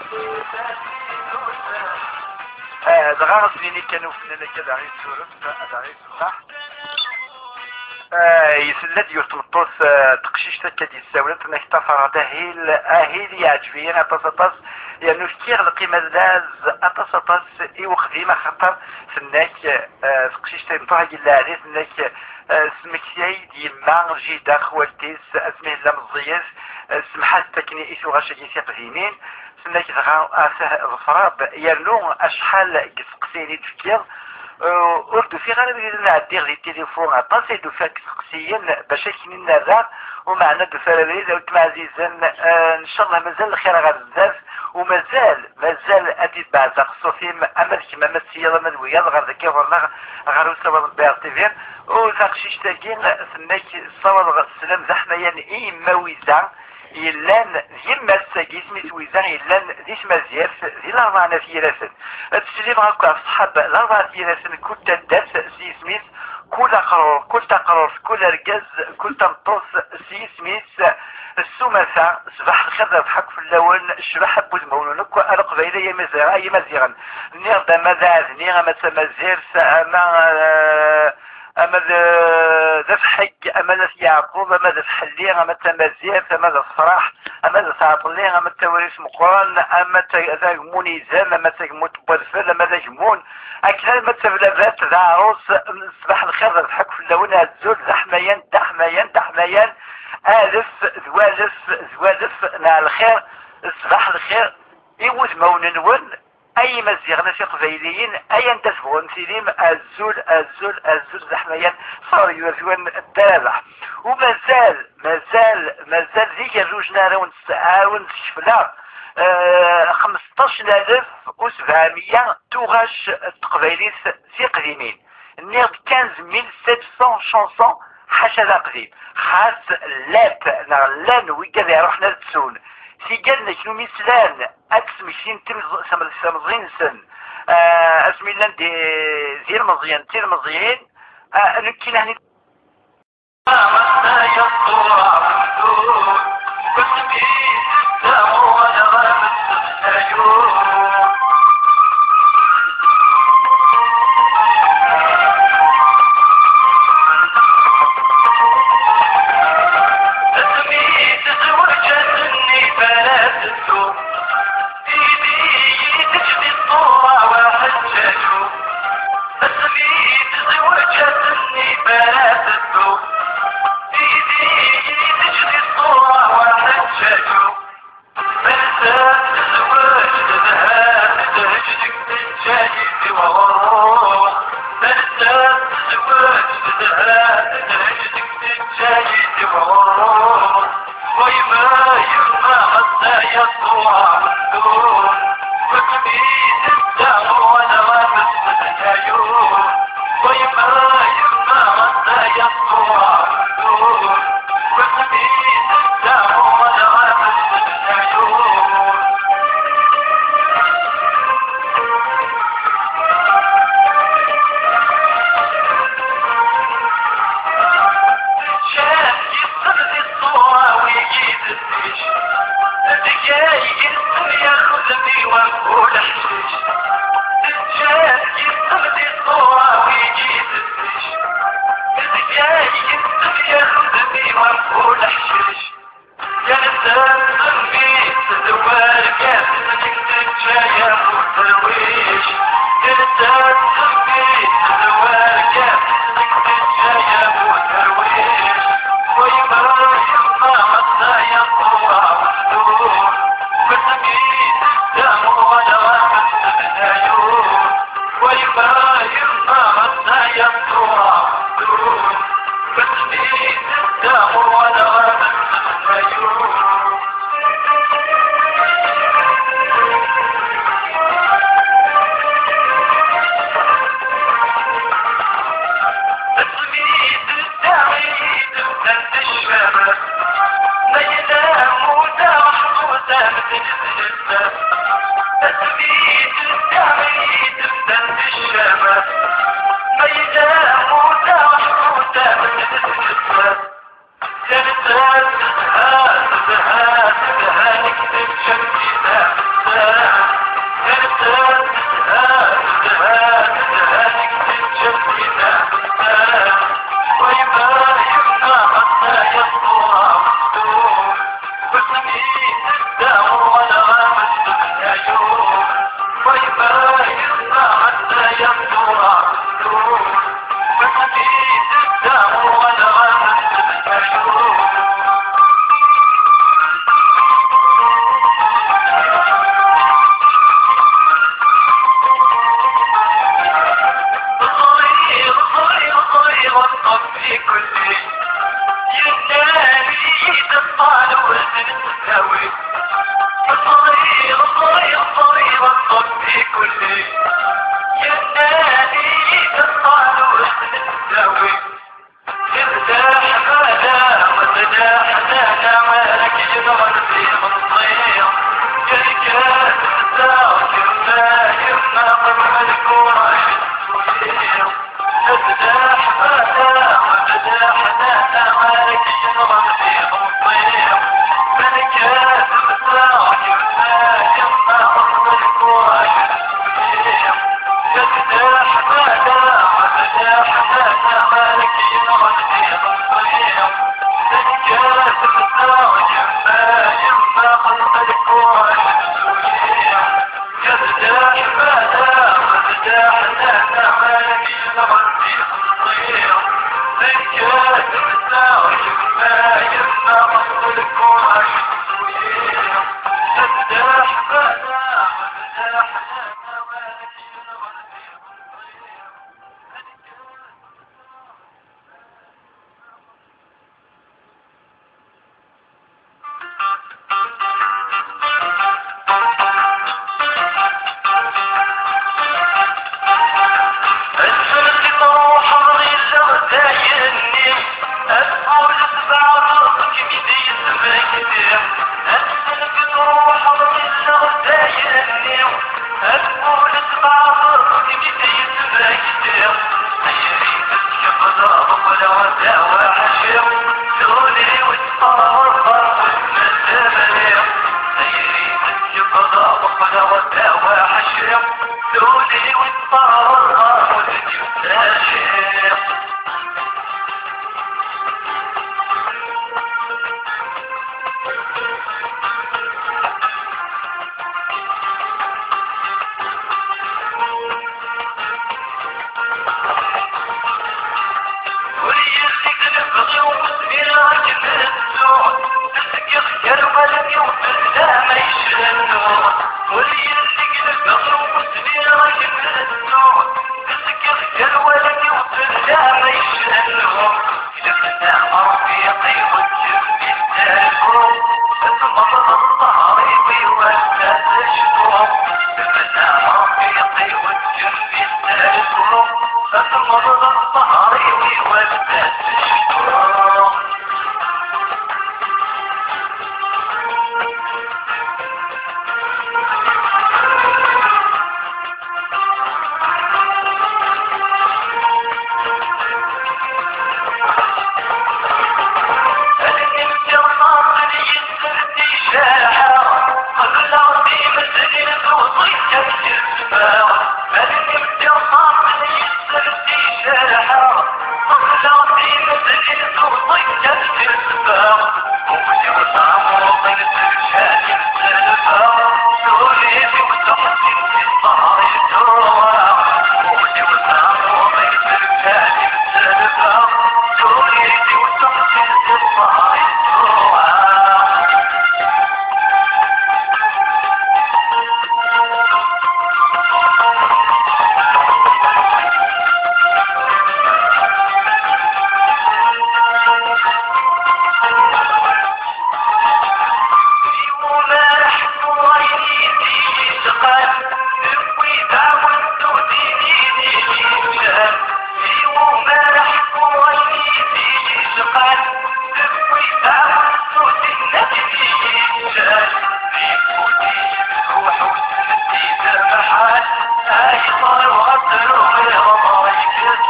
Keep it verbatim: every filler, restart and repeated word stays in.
Ah, dɣa ad s-nini kan i ufennan akka ad aɣ-yessuref, ad aɣ-yesmeḥ. Ah, tella-d yiwet n tmeṭṭut, ah, teqcict akka d-yessawlen, tenna-k ṭṭafareɣ-d ahil, ahil yeɛǧeb-iyi aṭas aṭas, yernu fkiɣ lqima d lɛezz aṭas aṭas i uxdim, axaṭer tenna-k, ah, teqcict-a imeṭṭuḥ-agi n lɛali, tenna-k, ah, tesmektay-d yemma, jida, xwalti-s, asmi tella meẓẓiyet, ah, semḥat akken i tuɣac-agi tiqdimin, tenna-k dɣa, ah, ḍfer-aɣ-d, yernu acḥal n yiseqsiyen i d-tefkiḍ, ah, ur d-ufiɣ ara abrid ad ɛeddiɣ di tilifu, aṭas i d-ufiɣ n yiseqsiyen bac akken i nerra, umeɛna d-ufiɣ ara abrid, a weltma ɛzizen, ah, ncallah mazal lxir ɣer zdat, u mazal, mazal ad d-yebbeɛzeq ṣṣut-im, ama d kemm, ama d tiyaḍ, ama d wiyaḍ, ɣer dagi ɣur-neɣ, ɣer usawal n B R T V. U taqcict-agi, tenna-k, ssawaḍeɣ sslam d aḥmayan i yemma Wiza, yellan d yemma-s-agi, isem-is Wiza, yellan di Tmazirt, di Larebɛa n At Yiraten. Ad teslimeɣ akk ɣef ṣṣḥab Larebɛa n At Yiraten, kul taddart s yisem-is, kul aqrur, kul taqrurt, kul argaz, kul tameṭṭut s yisem-is. S umata, ṣṣbeḥ lxir d rrbeḥ akk fell-awen, ccbaḥ n wudmawen akk, a Leqbayel, ay Imaziɣen, ay Imaziɣen. Nniɣ-d ama d Aɛedni, ama d Tamazirt, ama, eh, ama d, d Afḥeg, ama d At Yeɛqub, ama d Afḥelli, ama d Tamazirt, ama d Afraḥ, ama d At Ɛeṭli, ama d Tawrirt Meqqran, ama d Ta-, Tagemmun Izan, ama d Tagemmun n Wadfel, ama d Agemmun. Akken arma d Tablabat, d Aɛrus, ṣṣbeḥ lxir d rrbeḥ akk fell-awen, azul d aḥmayan, d aḥmayan, d aḥmayan, alef d walef d walef n lxir, ṣṣbeḥ lxir i wudmawen-nwen, ay Imaziɣen, a Tiqbayliyin, ay anda tebɣum tilim, azul, azul, azul d aḥmayan, ṣṣber yurwen d rabeḥ. U mazal, mazal, mazal d igerrujen ara wen-, ara wen-skefleɣ, eh, xmesṭac n alef u sebɛemya tuɣac n teqbaylit tiqdimin. Nniɣ-d quinze mille sept cents chansons, ḥaca d aqdim. Xas llant, neɣ llan wigad iruḥen ad ttun. Tigal n kunwi slan, ad d-smektin timẓ-, tamẓ-, tamẓi-nsen. Ah, asmi llan di, d ilmeẓyen, d tilmeẓyin, ah, nekkini,